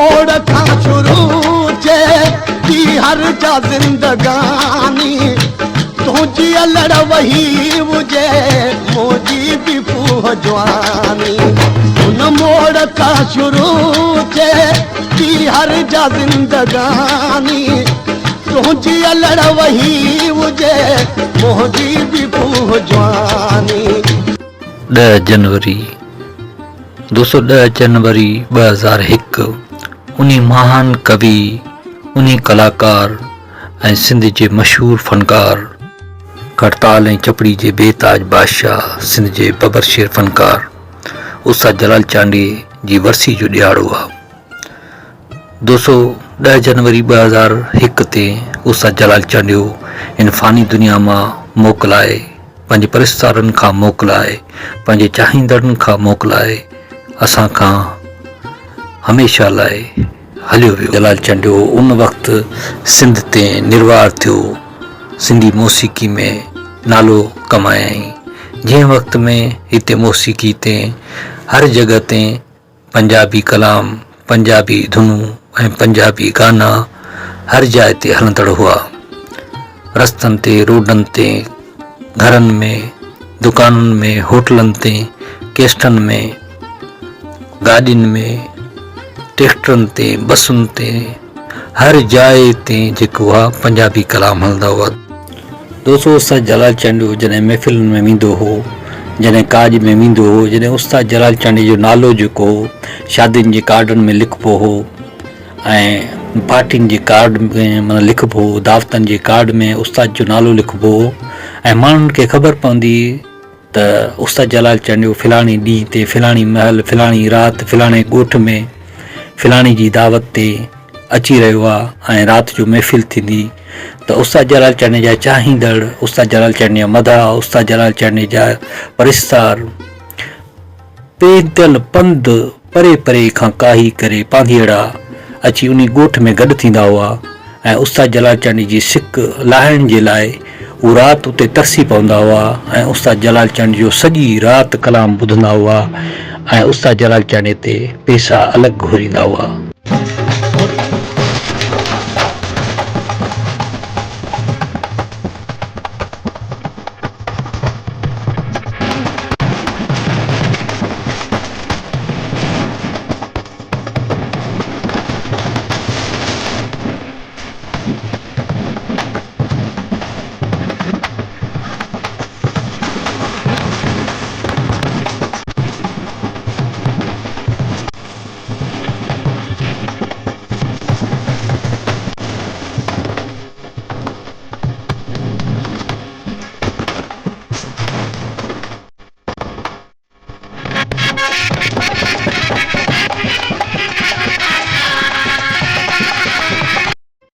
موڙ کان شروع ٿئي ٿي هر جا زندگاني، تنهنجي الڙ وهي هجي منهنجي به ڦوهه جواني. ان موڙ کان شروع ٿئي ٿي هر جا زندگاني، تنهنجي الڙ وهي هجي منهنجي به ڦوهه جواني. ڏهه جنوري دوستو ڏهه جنوري 2001 انهي مهان ڪوي، انهي ڪلاڪار ۽ سنڌ جي مشهور فنڪار، کڙتال ۽ چپڙي جي بي تاج بادشاهه سنڌ جي ببر شير فنڪار استاد جلال چانڊيي جي ورسي جو ڏهاڙو آ. دوستو ڏهه جنوري 2001 تي استاد جلال چانڊيو هن فاني دنيا مان موڪلائي پنهنجي پرستارن کان موڪلائي پنهنجي چاهيندڙن کان موڪلائي اسان کان هميشه لاء هليو ويو. جلال چانڊيو ان وقت سنڌ تي نروار ٿيو سنڌي موسيقي ۾ نالو ڪمايائين جنهن وقت ۾ هتي موسيقي تي هر جڳهه تي پنجابي ڪلام، پنجابي ڌنون ۽ پنجابي گانا هر جاء تي هلندڙ هئا. رستن تي، روڊن تي، گهرن ۾، دڪانن ۾، هوٽلن تي، ڪيسٽن ۾، گاڏين ۾، ٽريڪٽرن تي، بسن تي، هر جاء تي جيڪو آ پنجابي ڪلام هلندا هئا. دوستو استاد جلال چانڊيو جڏهن محفلن ۾ ويندو هو، جڏهن ڪاڄ ۾ ويندو هو، جڏهن استاد جلال چانڊيي جو نالو جيڪو هو شادين جي ڪارڊن ۾ لکبو هو ۽ پارٽين جي ڪارڊ ۾ معنيٰ لکبو هو، دعوتن جي ڪارڊ ۾ استاد جو نالو لکبو هو ۽ ماڻهن کي خبر پوندي هئي ته استاد جلال چانڊيو فلاڻي ڏينهن تي فلاڻي مهل فلاڻي رات فلاڻي ڳوٺ ۾ فلاڻي جي دعوت تي اچي رهيو آ ۽ رات جو محفل ٿيندي ته استاد جلال چانڊيي جا چاهيندڙ استاد جلال چانڊيي جا مداح استاد جلال چانڊيي جا پرستار پيدل پنڌ پري پري کان ڪاهي ڪري پانڌيئڙا اچي انهي ڳوٺ ۾ گڏ ٿيندا هئا ۽ استاد جلال چانڊيي جي سڪ لاهڻ جي لاء هو رات اتي ترسي پوندا هئا ۽ استاد جلال چانڊيي جو سڄي رات ڪلام ٻڌندا هئا ۽ استاد جلال چانڊيي تي پيسا الڳ گهوريندا هئا.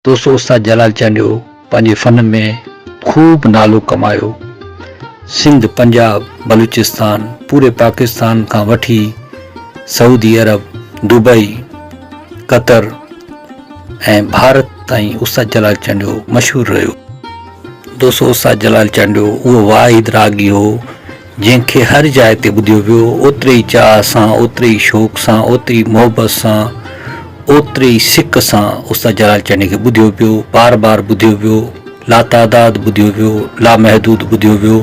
دوستو استاد جلال چانڊيو پنهنجي فن ۾ خوب نالو ڪمايو. سنڌ، پنجاب، بلوچستان، پوري پاڪستان کان وٺي سعودي عرب، دبئي، قطر ۽ ڀارت تائين استاد جلال چانڊيو مشهور رهيو. دوستو استاد جلال چانڊيو اهو واحد راڳي هو جنهن کي هر جاء تي ٻڌيو ويو، اوتري ئي چاهه سان، اوتري ئي شوق سان، اوتري ئي محبت سان، اوتري ئي سڪ سان استاد جلال چانڊيي کي ٻڌيو ويو، بار بار ٻڌيو ويو، لاتعداد ٻڌيو ويو، لامحدود ٻڌيو ويو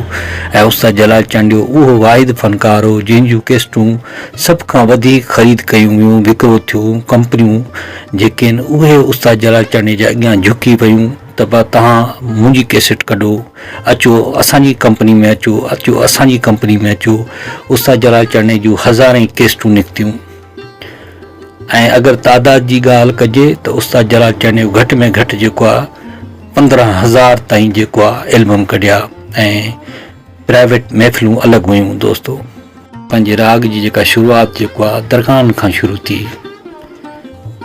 ۽ استاد جلال چانڊيو اهو واحد فنڪار هو جنهن جون ڪيسٽون سڀ کان وڌيڪ خريد ڪيون ويون، وڪرو ٿيون، ڪمپنيون جيڪي آهن اهي استاد جلال چانڊيي جي اڳيان جهڪي ويون. ته با توهان منهنجي ڪيسٽ ڪڍو، اچو اسان جي ڪمپني ۾ اچو، اچو اسان جي ڪمپني ۾ اچو. استاد جلال چانڊيي جون هزارين ڪيسٽون نڪتيون ۽ اگر تعداد جي ڳالهه ڪجي ته استاد جلال چانڊيو گهٽ ۾ گهٽ جيڪو آ 15,000 تائين جيڪو آ البم ڪڍيا ۽ پرائيويٽ محفلون الڳ هيون دوستو. پنهنجي راڳ جي جيڪا شروعات جيڪو آ درگاهن کان شروع ٿي.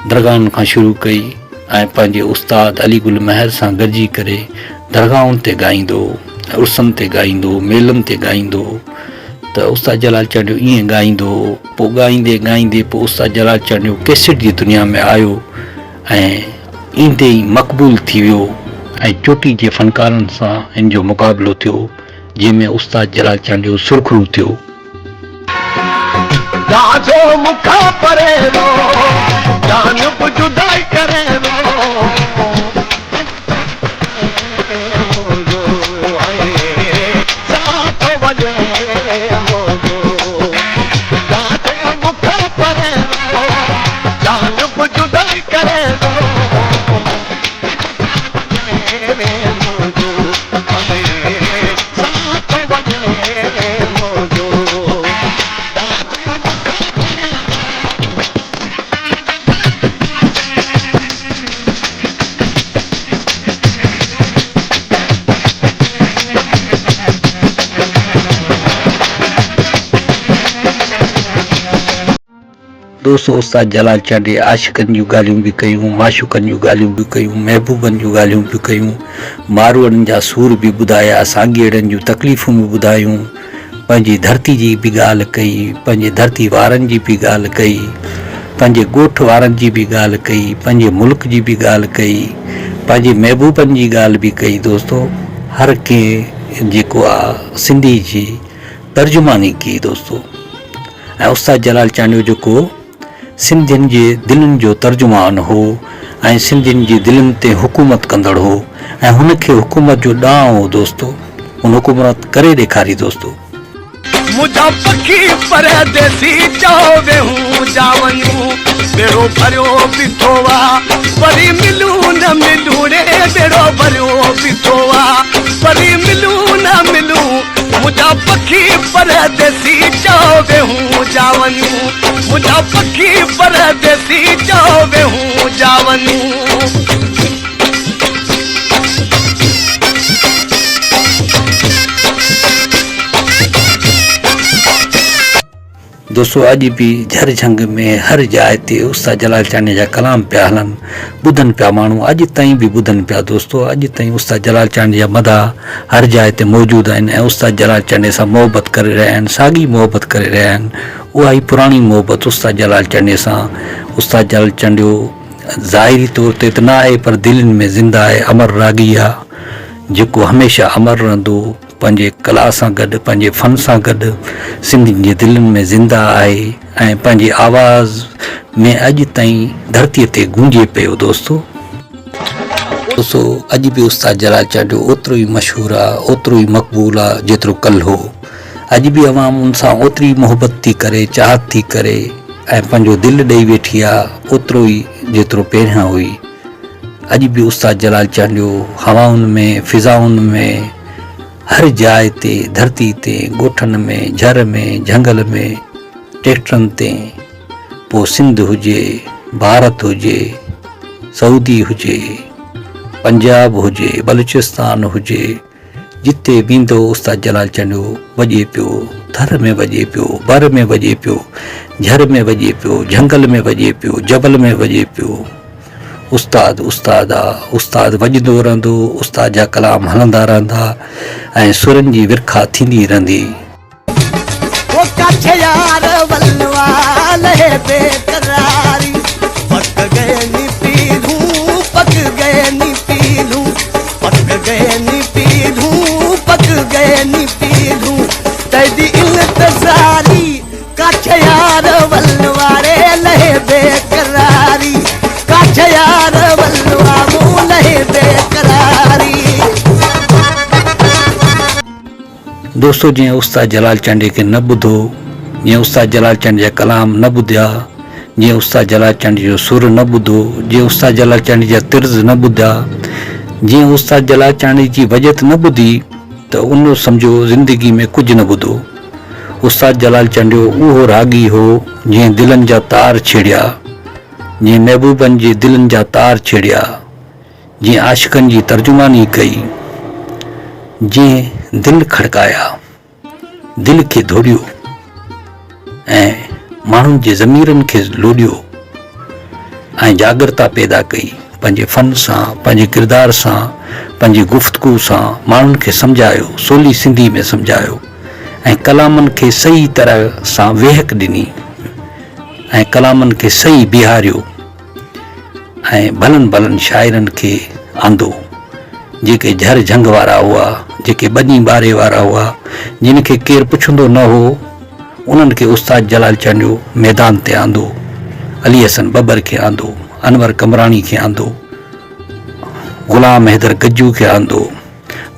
درگاهن کان شروع ڪئي ۽ پنهنجي استاد علي گل مهر سان گڏجي ڪري درگاهن تي ڳائيندو هو، عرسن تي ڳائيندو هو، ميلن تي ڳائيندو هو ته استاد جلال چانڊيو ائين ڳائيندو هو. پوء ڳائيندي ڳائيندي پوء استاد جلال چانڊيو ڪيسٽ جي دنيا ۾ آيو ۽ ايندي ئي مقبول ٿي ويو ۽ چوٽي جي فنڪارن سان هن جو مقابلو ٿيو جنهن ۾ استاد جلال چانڊيو سرخرو ٿيو. ڏاڍو مون کان پري رو. جان به جدائي ڪري ويو. منهنجو ۽ ساٿ وڃي منهنجو جاٿي مون کان پري ويو جان به جدائي ڪري ويو منهنجو ۽ ساٿ وڃي منهنجو جاٿي مون کان پري ويو. دوستو استاد جلال چانڊيي عاشقن جون ڳالهيون به ڪيون، معشوقن جون ڳالهيون به ڪيون، محبوبن جون ڳالهيون به ڪيون، ماروئڙن جا سور به ٻڌايا، سانگيئڙن جون تڪليفون به ٻڌايون، پنهنجي ڌرتي جي به ڳالهه ڪئي، پنهنجي ڌرتي وارن جي به ڳالهه ڪئي، پنهنجي ڳوٺ وارن جي به ڳالهه ڪئي، پنهنجي ملڪ جي به ڳالهه ڪئي، پنهنجي محبوبن جي ڳالهه به ڪئي دوستو هر ڪنهن جيڪو آ سنڌي جي ترجماني ڪئي دوستو ۽ استاد جلال چانڊيو جيڪو سنڌين جي دلين جو ترجمان هو ۽ سنڌين جي دلين تي حڪومت ڪندڙ هو ۽ هن کي حڪومت جو ڏانء هو دوستو هن حڪومت ڪري ڏيکاري دوستو. منهنجا پکي پرديسي چئو ويهون جا وڃون ٻيڙو ڀريو بيٺو آ وري ملون نه ملون ري ٻيڙو ڀريو بيٺو آ وري ملون نه ملون منهنجا پکي پرديسي چئو ويهون جا وڃون منهنجا پکي پرديسي چئو ويهون جا وڃون. دوستو اڄ به جھر جھنگ ۾ هر جاء تي استاد جلال چانڊيي جا ڪلام پيا هلن ٻڌن پيا ماڻهو اڄ تائين به ٻڌن پيا دوستو اڄ تائين استاد جلال چانڊيي جا مداح هر جاء تي موجود آهن ۽ استاد جلال چانڊيي سان محبت ڪري رهيا آهن ساڳي محبت ڪري رهيا آهن اها ئي پراڻي محبت استاد جلال چانڊيي سان استاد جلال چانڊيو ظاهري طور تي ته نه آهي پر دلين ۾ زنده آهي امر راڳي آ جيڪو هميشه امر رهندو. پنهنجي ڪلا سان گڏ پنهنجي فن سان گڏ سنڌين جي دلين ۾ زنده آهي ۽ پنهنجي آواز ۾ اڄ تائين ڌرتي تي گونجي پيو دوستو. دوستو اڄ به استاد جلال چانڊيو اوترو ئي مشهور آ اوترو ئي مقبول آ جيترو ڪلهه هو اڄ به عوام ان سان اوتري ئي محبت ٿي ڪري چاهت ٿي ڪري ۽ پنهنجو دل ڏئي ويٺي آ اوترو ئي جيترو پهريان هئي. اڄ به استاد جلال چانڊيو هوائن ۾ فضائن ۾ هر جاء تي ڌرتي تي ڳوٺن ۾ جهر ۾ جهنگل ۾ ٽريڪٽرن تي پوء سنڌ هجي ڀارت هجي سعودي هجي پنجاب هجي بلوچستان هجي جتي ويندو استاد جلال چانڊيو وڄي پيو، ٿر ۾ وڄي پيو، بر ۾ وڄي پيو، جھر ۾ وڄي پيو، جھنگل ۾ وڄي پيو، جبل ۾ وڄي پيو. استاد استاد آ، استاد وڄندو رهندو، استاد جا ڪلام هلندا رهندا ۽ سرن جي ورکا ٿيندي رهندي. او ڪاڇي يار ولوا لهي بيقراري پڪ گئي ني پيلهون پڪ گئي ني پيلهون پڪ گئي ني پيلهون پڪ گئي ني پيلهون تيڏي انتظاري ڪاڇي يار ولوا ري لهي بيقراري ڪاڇي يار ولوا مون لهي بيقراري. دوستو جنهن استاد جلال چانڊيي کي نه ٻڌو، جنهن استاد جلال چانڊيي جا ڪلام نه ٻڌيا، جنهن استاد جلال چانڊيي جو سر نه ٻڌو، جنهن استاد جلال چانڊيي جا طرز نه ٻڌيا، جنهن استاد جلال چانڊيي جي وڄت نه ٻڌي ته ان سمجهو زندگي ۾ ڪجهه نه ٻڌو. استاد جلال چانڊيو اهو راڳي هو جنهن دلن جا تار ڇيڙيا، جنهن محبوبن جي دلن جا تار ڇيڙيا. جنهن عاشقن جي ترجماني ڪئي، جنهن دل کڙڪايا، دل کي ڌوڏيو ۽ ماڻهن جي ضميرن کي لوڏيو ۽ جاڳرتا پيدا ڪئي، پنهنجي فن سان، پنهنجي ڪردار سان، پنهنجي گفتگو سان ماڻهن کي سمجهايو، سولي سنڌي ۾ سمجهايو ۽ ڪلامن کي صحيح طرح سان ويهڪ ڏني ۽ ڪلامن کي صحيح بيهاريو. ۽ ڀلن ڀلن شاعرن کي آندو، جيڪي جهر جهنگ وارا هئا، جيڪي ٻني ٻاري وارا هئا، جن کي ڪير پڇندو نه هو، انهن کي استاد جلال چانڊيو ميدان تي آندو علي حسن ٻٻر کي آندو، انور قمبراڻي کي آندو، غلام حيدر گجو کي آندو،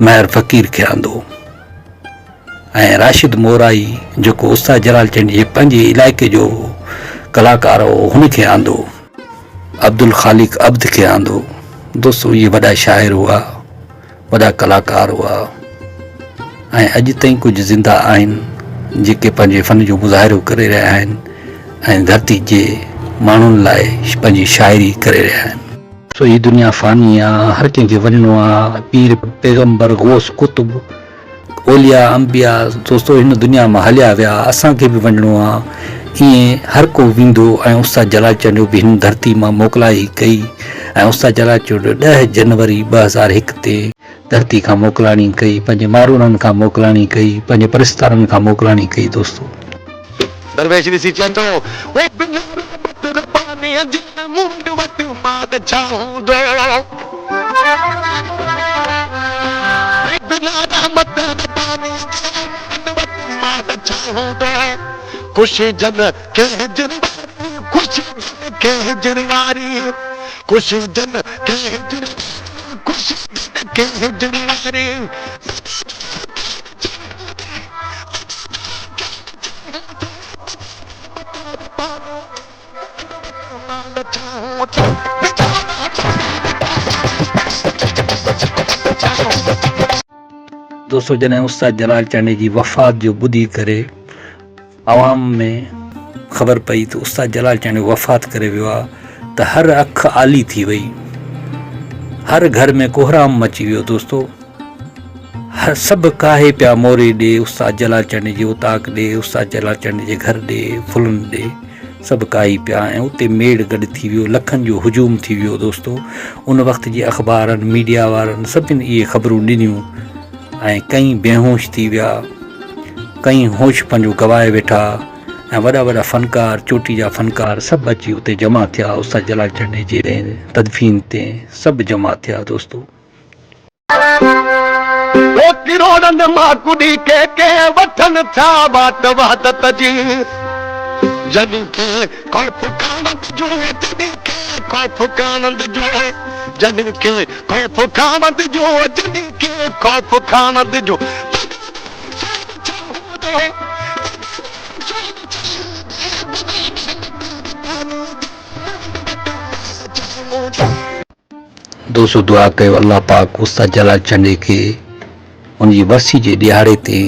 مهر فقير کي آندو ۽ راشد مورائي جيڪو استاد جلال چنڊ جي پنهنجي علائقي جو ڪلاڪار هو هن کي آندو، عبدالخالق عبد کي آندو. دوستو اهي وڏا شاعر هئا، وڏا ڪلاڪار هئا ۽ اڄ تائين ڪجهه زنده آهن جيڪي پنهنجي فن جو مظاهرو ڪري رهيا آهن ۽ ڌرتي جي ماڻهن لاء پنهنجي شاعري ڪري رهيا آهن. سو هي دنيا فاني آ، هر ڪنهن کي وڃڻو آ، پير، پيغمبر، غوث، قطب، اولياء، انبياء دوستو هن دنيا مان هليا ويا، اسان کي به وڃڻو آ، ائين هر ڪو ويندو ۽ استاد جلال چانڊيو به هن ڌرتي مان موڪلائي ڪئي ۽ استاد جلال چانڊيو ڏهه جنوري 2001 تي ڌرتي کان موڪلاڻي ڪئي، پنهنجي ماروئڙن کان موڪلاڻي ڪئي، پنهنجي پرستارن کان موڪلاڻي ڪئي دوستو. درويش ڏسي چئي ٿو، او بنا رحمت ربانيء جي مون وٽ مال ڇا هوندو؟ او بنا رحمت ربانيء جي مون وٽ مال ڇا هوندو؟ خوشي جن کي هجر واري، خوشي جن کي هجر واري، خوشي جن کي هجر واري، خوشي جن کي هجر واري. دوستو جڏهن استاد جلال چانڊيي جي وفات جو ٻڌي ڪري عوام ۾ خبر پئي ته استاد جلال چانڊيو وفات ڪري ويو آهي ته هر اک آلي ٿي وئي هر گهر ۾ ڪهرام مچي ويو دوستو هر سڀ ڪاهي پيا موري ڏي استاد جلال چانڊيي جي اوطاق ڏي استاد جلال چانڊيي جي گهر ڏي ڦلن ڏي سڀ ڪاهي پيا ۽ اتي ميڙ گڏ ٿي ويو لکن جو هجوم ٿي ويو دوستو ان وقت جي اخبارن ميڊيا وارن سڀن اهي خبرون ڏنيون ۽ ڪئين بيهوش ٿي ويا ڪئين هوش پنهنجو گوائي ويٺا ۽ وڏا وڏا فنڪار چوٽي جا فنڪار سڀ اچي اتي جمع ٿيا استاد جلال چانڊيي جي تدفين تي سڀ جمع ٿيا دوستو. او ڪروڙن مان ڪڏي ڪي ڪي وٺن ٿا واٽ وحدت جي جن کي خوف کانند جو جن کي خوف کانند جو جن کي خوف کانند جو جن کي خوف کانند جو دوستو دعا ڪيو الله پاڪ استاد جلال چانڊيي کي ان جي ورسي جي ڏهاڙي تي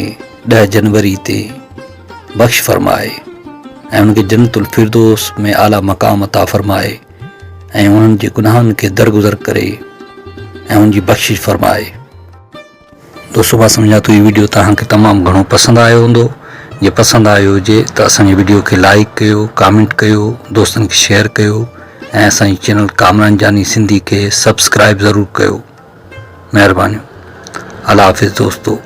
ڏهه جنوري تي بخش فرمائي ۽ ان کي جنت الفردوس ۾ اعليٰ مقام عطا فرمائي ۽ انهن جي گناهن کي درگذر ڪري ۽ ان جي بخشش فرمائي. دوستو مان سمجهان ٿو هي ويڊيو توهان کي تمام گهڻو پسند آيو هوندو جي پسند آيو هجي ته اسان جي ويڊيو کي لائيڪ ڪيو ڪامينٽ ڪيو دوستن کي شيئر ڪيو ۽ اسان جي چينل ڪامران جاني سنڌي کي سبسڪرائب ضرور ڪيو مهربانيون الله حافظ دوستو.